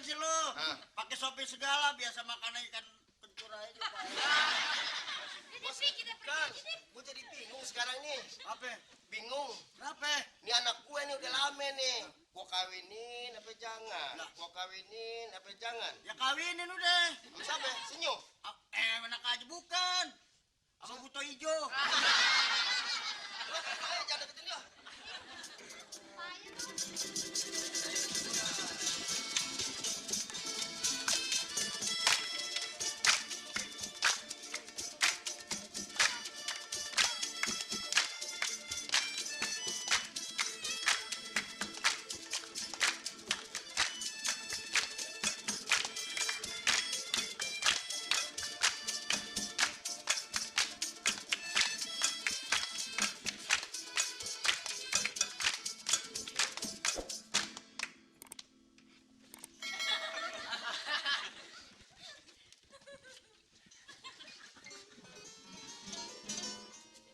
sih lu? Pakai shopping segala, biasa makan ikan kencur aja, Pak. Kang, gue jadi bingung sekarang nih. Apa? Bingung. Kenapa? Nih anak gue nih udah lama nih. Gue kawinin apa jangan? Gue kawinin apa jangan? Ya kawinin udah. Sama siapa? Senyum. Enak aja bukan. Sama buto hijau. Ayo jangan deketin dia.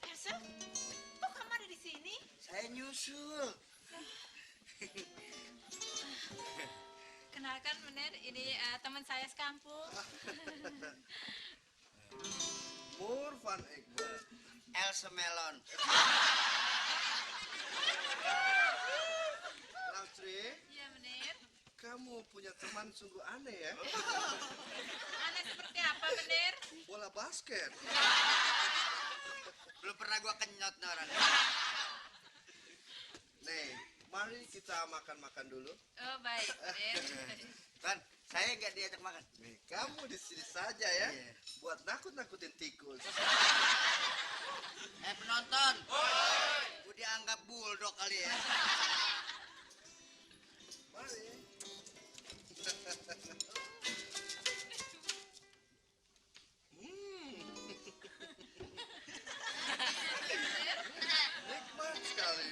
Elsa, kok kamu ada di sini? Saya nyusul. Kenalkan, Menir, ini teman saya sekampung. Mur van Egmond. Elsa Melon. Lastri, Iya, Menir. kamu punya teman sungguh aneh ya. Aneh seperti apa, Menir? Bola basket. Belum pernah gua kenyot nih orang. Nih, mari kita makan-makan dulu. Oh, baik, Menir. Tuan, saya nggak diajak makan. Nih, kamu di sini saja ya. Iya. Buat nakut-nakutin tikus. Penonton. Gua dianggap bulldog kali ya. Mari. Nikmat sekali.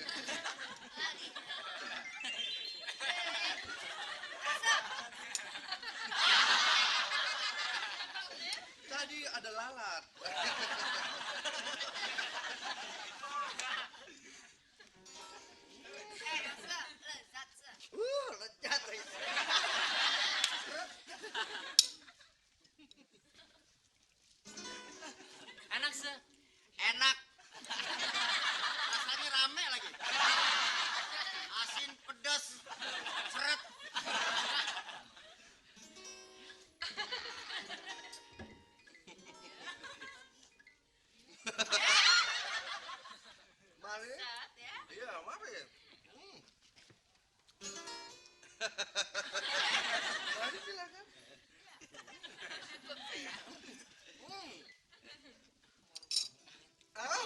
Tadi ada lalat. Lezat. Enak, Se. Enak. Rasanya rame lagi. Asin, pedas, seret. Mari. Saat ya. Iya, mari. Mari silakan. Ah,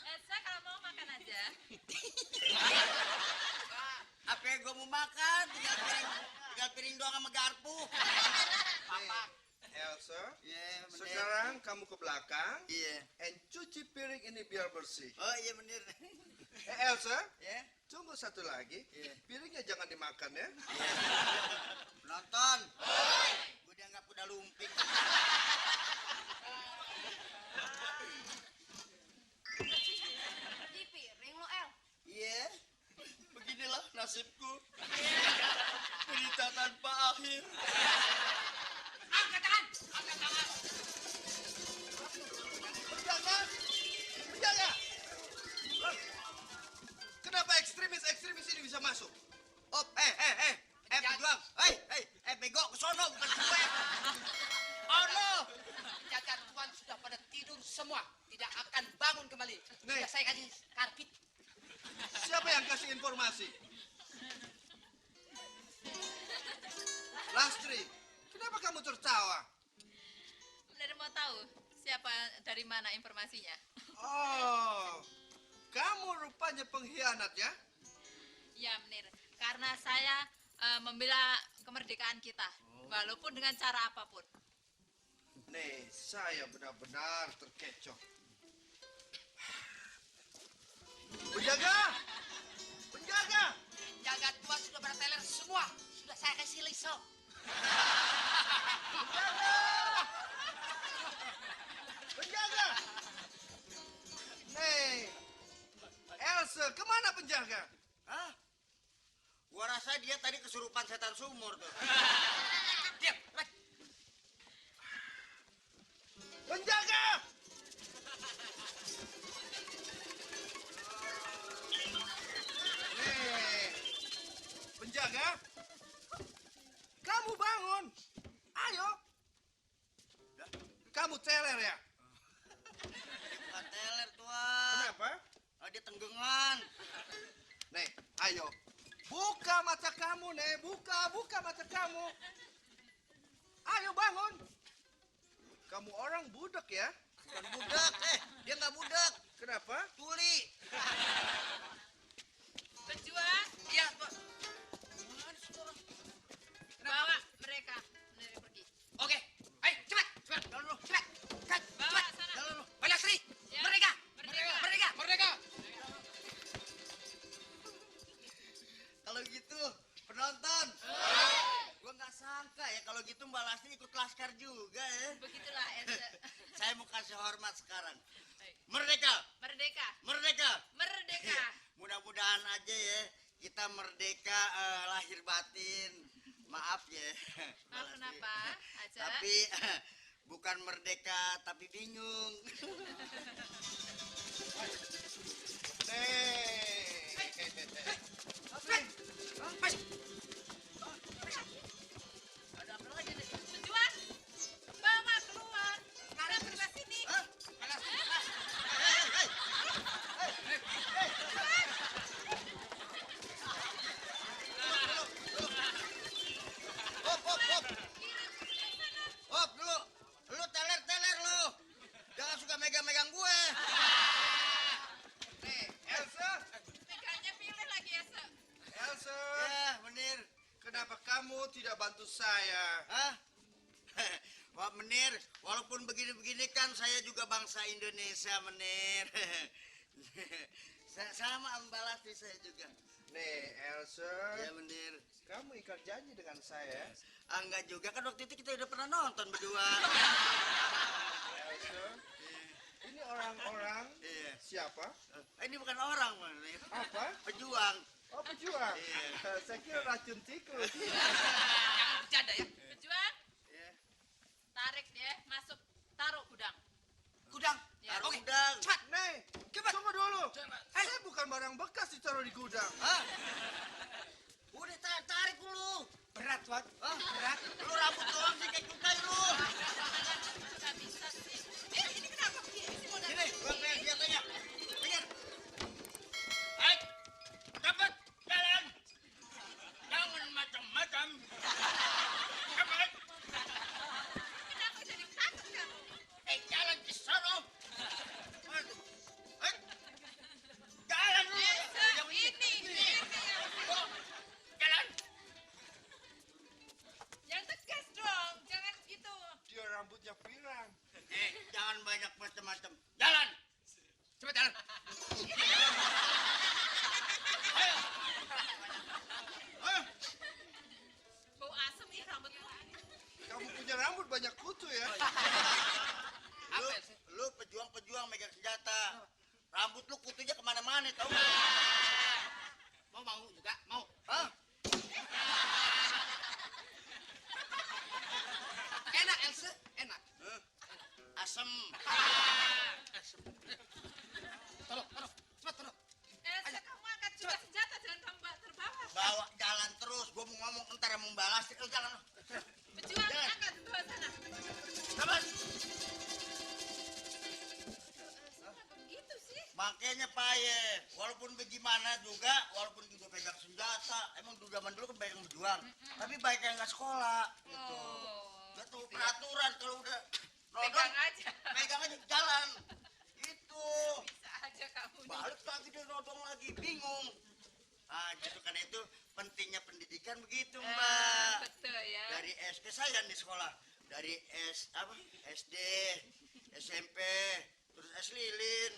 Elsa, kalau mau makan aja. Apa yang gua mau makan? Tinggal piring doang sama garpu. nih, Elsa, Iya, bener. sekarang kamu ke belakang Iya. and cuci piring ini biar bersih. Oh iya bener. Elsa, Ya. tunggu satu lagi. Iya. Piringnya jangan dimakan ya. Penonton. Gua dianggap udah lumping. Di piring lo, El. Iya. Beginilah nasibku. Berita tanpa akhir. Angkat tangan! Angkat tangan! Penjaga! Penjaga! Loh, kenapa ekstremis ini bisa masuk? Oh, pejuang. Bego ke sono bukan gue. Oh no. Jaga tuan sudah pada tidur semua, tidak akan bangun kembali. Nih. Sudah saya kasih karpet. Siapa yang kasih informasi? Lastri, kenapa kamu tertawa? Menir mau tahu siapa dari mana informasinya? Oh, kamu rupanya pengkhianat ya? Ya, Menir. Karena saya membela kemerdekaan kita, walaupun dengan cara apapun. Nih, saya benar-benar terkecoh. Penjaga! Penjaga! Jaga tuan sudah pada teler semua, sudah saya kasih liso. Penjaga! Nih, Elsa, kemana penjaga? Hah? Gua rasa dia tadi tadi kesurupan setan sumur tuh. Diam. Penjaga! Nih, penjaga, kamu bangun. Ayo. Kamu teler ya? Bukan teler, Tuan. Kenapa? Dia tenggengan. Nih, ayo. Buka mata kamu, Nih. Buka mata kamu. Ayo bangun. Kamu orang budak ya? Bukan budak, dia nggak budak. Kenapa? Tuli. Pejuang, Iya, Pak. bawa mereka pergi. Oke. Ayo, cepat. Cepat. Jalan lu. Cepat. Cepat. Bawa Cepat. sana. Jalan lu. Balasri. Ya. Merdeka. Merdeka. Merdeka. Merdeka. Kalau gitu, penonton. Gua nggak sangka ya kalau gitu Mbak Lastri ikut laskar juga ya. Begitulah Elsa. Saya mau kasih hormat sekarang. Baik. Merdeka, Merdeka. merdeka. Merdeka. Mudah-mudahan aja ya kita merdeka lahir batin. Maaf ya. Mbak Maaf Lastri. kenapa? Aja. Tapi bukan merdeka tapi bingung. Ada apa lagi nih? Pejuang, bawa keluar. Sekarang sebelah sini. Hah? Hop, hop, hop. Hop dulu. Lu teler-teler lu. Jangan suka megang-megang gue. Nih, Elsa. Meganya pilih lagi Elsa. Elsa. Ya, Menir. Kenapa kamu tidak bantu saya? Hah? Wah, Menir, walaupun begini-begini kan saya juga bangsa Indonesia, Menir. Sama Mbak Lastri saya juga. Nih, Elsa. Ya, Menir. Kamu ikat janji dengan saya. Ah, enggak juga kan waktu itu kita udah pernah nonton berdua. Elsa. Ini orang-orang Iya. siapa? Ini bukan orang, Menir. Apa? Pejuang. Oh, pejuang. Iya. Saya kira racun tikus. Jangan bercanda ya. Pejuang, Ya. tarik dia masuk. Taruh gudang. Gudang. Ya. Taruh Oke. udang. Cepat. Nih, Cepat. tunggu dulu. Cepat. Saya bukan barang bekas ditaruh di gudang. Hah? Udah tarik dulu. Berat, Tuan. Hah? Berat. Lu rambut doang sih kayak kukai lu. Nggak bisa sih. Ini kenapa begini sih modal? Sini, gua pengen dia tanya. Pengen. Hai. Dapat jalan. Jangan macam-macam. Dapat. Kenapa jadi takut kamu? Jalan ke sono. Jalan lu. Elsa, Yang ini yang Jalan. yang tegas dong, jangan gitu. Dia rambutnya pirang. Jangan banyak macam-macam. Jalan. Cepat jalan. Ayo. Ayo. Bau asem nih rambutmu. Kamu punya rambut banyak kutu ya? Lu, Apa sih? lu pejuang-pejuang megang senjata. Rambut lu kutunya kemana-mana, tau nggak? Mau juga? Mau. Hah? Enak, Elsa. Enak. Asem. Tolong. Cepat, tolong. Elsa, kamu angkat juga senjata, jangan kamu terbawa. Bawa jalan terus. Gua mau ngomong ntar mau balas. Lu jalan. Pejuang, Jangan. angkat bawa sana. Sabar. Kenapa begitu sih? Makanya paye. Walaupun bagaimana juga, walaupun juga pegang senjata. Emang dulu zaman dulu kan banyak yang berjuang. Tapi banyak yang nggak sekolah. Gitu. Oh, Gak tahu peraturan kalau udah pegang aja. pegang aja jalan. Itu. Bisa aja kamu nih. Balik lagi dia nodong lagi, bingung. Ah, gitu kan itu pentingnya pendidikan begitu, Mbak. Betul ya. Dari SD saya nih sekolah, dari SD, SMP, terus S lilin.